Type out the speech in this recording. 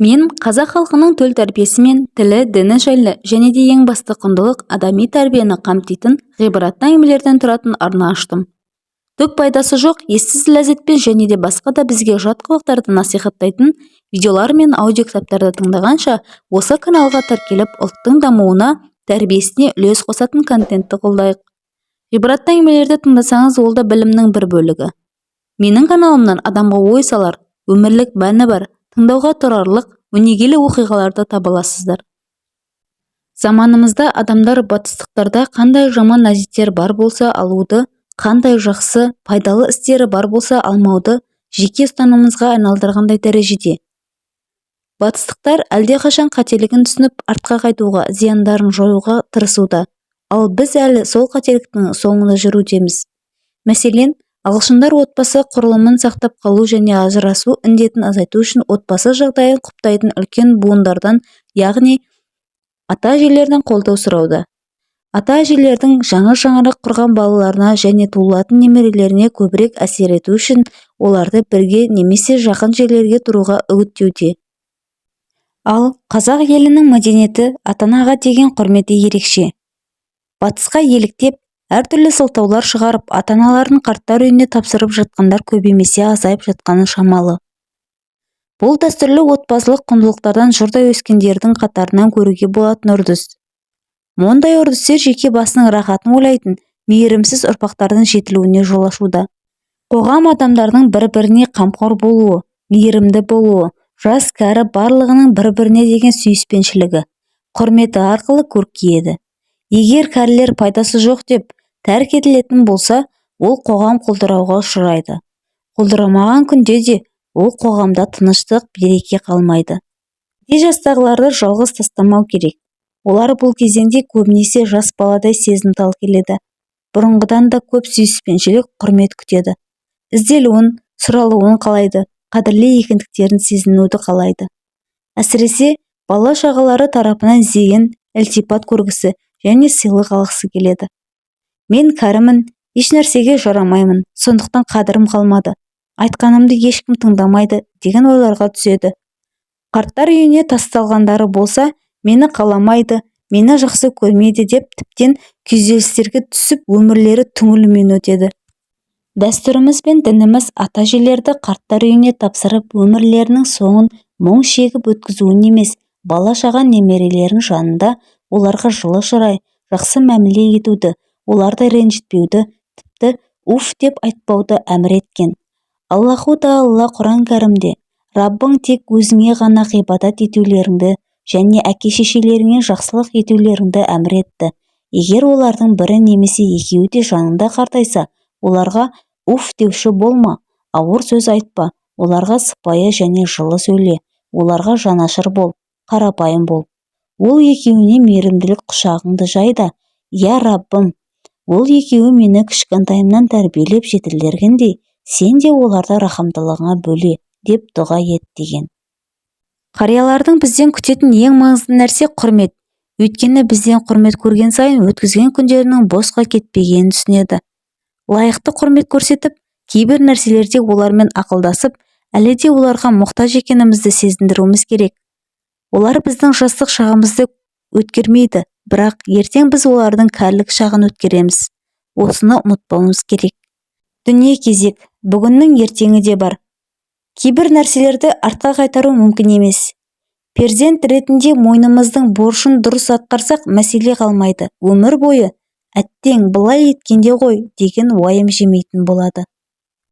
Мен қазақ халқының төл тәрбиесі мен тілі, діні жайлы және де ең басты құндылық адами тәрбиені қамтитын ғибратты әңгімелерден тұратын арна аштым. Түк пайдасы жоқ, ессіз ләззатпен және де басқа да бізге жат қылықтарды насихаттайтын видеолар мен аудиокітаптарды тыңдағанша, осы каналға тіркеліп, ұлттың дамуына, тәрбиесіне үлес қосатын контентті қолдайық. Ғибратты әңгімелерді тыңдасаңыз, ол да білімнің бір бөлігі. Менің каналымнан адамға ой салар, өмірлік мәні бар, тыңдауға тұрарлық өнегелі оқиғаларды таба аласыздар. Заманымызда адамдар батыстықтарда қандай жаман әдеттер бар болса алуды, қандай жақсы, пайдалы істері бар болса алмауды жеке ұстанымымызға айналдырғандай дәрежеде. Батыстықтар әлдеқашан қателігін түсініп, артқа қайтуға, зияндарын жоюға тырысуда. Ал біз әлі сол қателіктің соңында жүрудеміз. Мәселен, ағылшындар отбасы құрылымын сақтап қалу және ажырасу індетін азайту үшін отбасы жағдайын құптайтын үлкен буындардан, яғни ата-әжелерінен қолдау сұрауда. Ата-әжелердің жаңа шаңырақ құрған балаларына және туылатын немерелеріне көбірек әсер ету үшін оларды бірге немесе жақын жерлерге тұруға үгіттеуде. Ал қазақ елінің мәдениеті, ата-анаға деген құрметі ерекше. Батысқа еліктеп, әртүрлі сылтаулар шығарып, ата-аналарын қарттар үйіне тапсырып жатқандар көбеймесе, азайып жатқаны шамалы. Бұл дәстүрлі отбасылық құндылықтардан жұрдай өскендердің қатарынан көруге болатын үрдіс. Мұндай үрдістер жеке басының рахатын ойлайтын мейірімсіз ұрпақтардың жетілуіне жол ашуда. Қоғам адамдардың бір-біріне қамқор болуы, мейірімді болуы, жас, кәрі барлығының бір-біріне деген сүйіспеншілігі, құрметі арқылы көркейеді. Егер кәрілер пайдасы жоқ деп тәрк етілетін болса, ол қоғам құлдырауға ұшырайды. Құлдырамаған күнде де ол қоғамда тыныштық, береке қалмайды. Егде жастағыларды жалғыз тастамау керек. Олар бұл кезеңде көбінесе жас баладай сезімтал келеді. Бұрынғыдан да көп сүйіспеншілік, құрмет күтеді. Ізделуін, сұралуын қалайды, қадірлі екендіктерін сезінуді қалайды. Әсіресе, бала-шағалары тарапынан зейін, ілтипат көргісі және сыйлық алғысы келеді. Мен кәрімін, ешнәрсеге жарамаймын, сондықтан қадірім қалмады, айтқанымды ешкім тыңдамайды деген ойларға түседі. Қарттар үйіне тасталғандары болса, мені қаламайды, мені жақсы көрмейді деп тіптен күйзелістерге түсіп, өмірлері түңілумен өтеді. Дәстүріміз бен дініміз ата-әжелерді қарттар үйіне тапсырып, өмірлерінің соңын мұң шегіп өткізуін емес, бала-шаға, немерелерінің жанында оларға жылы шырай, жақсы мәміле етуді, оларды ренжітпеуді, тіпті уф деп айтпауды әмір еткен. Аллаһу тағала Құран кәрімде: «Раббың тек өзіңе ғана ғибадат етулеріңді және әке-шешелеріңе жақсылық етулеріңді әмір етті. Егер олардың бірі немесе екеуі де жаныңда қартайса, оларға уф деуші болма, ауыр сөз айтпа, оларға сыпайы және жылы сөйле, оларға жанашыр бол, қарапайым бол. Ол екеуіне мейірімділік құшағыңды жай да, «Я Раббым, ол екеуі мені кішкентайымнан тәрбиелеп жетілдіргендей, сен де оларды рахымдылығыңа бөле» деп дұға ет деген. Қариялардың бізден күтетін ең маңызды нәрсе құрмет. Өйткені бізден құрмет көрген сайын өткізген күндерінің босқа кетпегенін түсінеді. Лайықты құрмет көрсетіп, кейбір нәрселерде олармен ақылдасып, әлі де оларға мұқтаж екенімізді сезіндіруіміз керек. Олар біздің жастық шағымызды өткермейді, бірақ ертең біз олардың кәрілік шағын өткереміз. Осыны ұмытпауымыз керек. Дүние кезек, бүгіннің ертеңі де бар. Кейбір нәрселерді артқа қайтару мүмкін емес. Перзент ретінде мойнымыздың борышын дұрыс атқарсақ, мәселе қалмайды. Өмір бойы «әттең, былай еткенде ғой» деген уайым жемейтін болады.